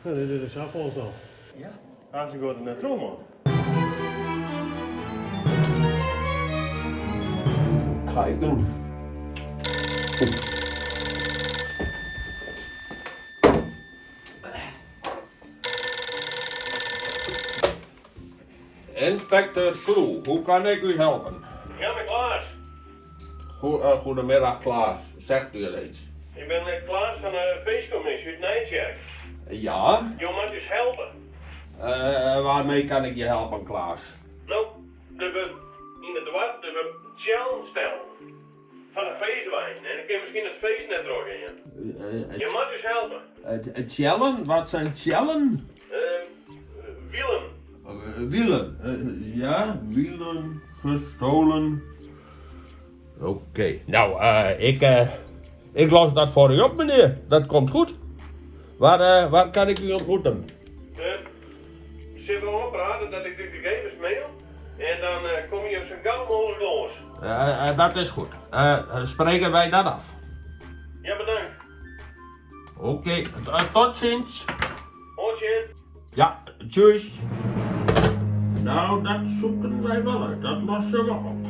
No, dit is de safolle al. Ja. Hartstikke goed net troch, man. Kijken. Inspecteur Kloe, hoe kan ik u helpen? Ja, met Klaas. Eh, goedemiddag Klaas, zegt u er iets? Ik ben eh, Klaas van de feestcommissie uit Nijtsjerk. Ja? Jo moat ús helpe. Eh, waarmee kan ik je helpen, Klaas? No, der wurdt yn it doarp der wurdt tsjellen stellen fan de feestwein en dan kin miskien it feest net trochgean. Jo moat ús helpe. Tsjellen? Wat zijn tsjellen? Wielen. Wielen, ja, wielen gestolen. Oké, nou, ik, ik los dat voor u op, meneer. Dat komt goed. Waar, waar kan ik u ontmoeten? Sille we ôfprate dat ik de gegevens mail en dan komme jo sa gau mooglik lâns. Dat is goed. Spreken wij dat af? Ja, bedankt. Oké, tot ziens. Oant sjen. Ja, tjus. Nou, dat zoeken wij wel uit. Dat lossen we op.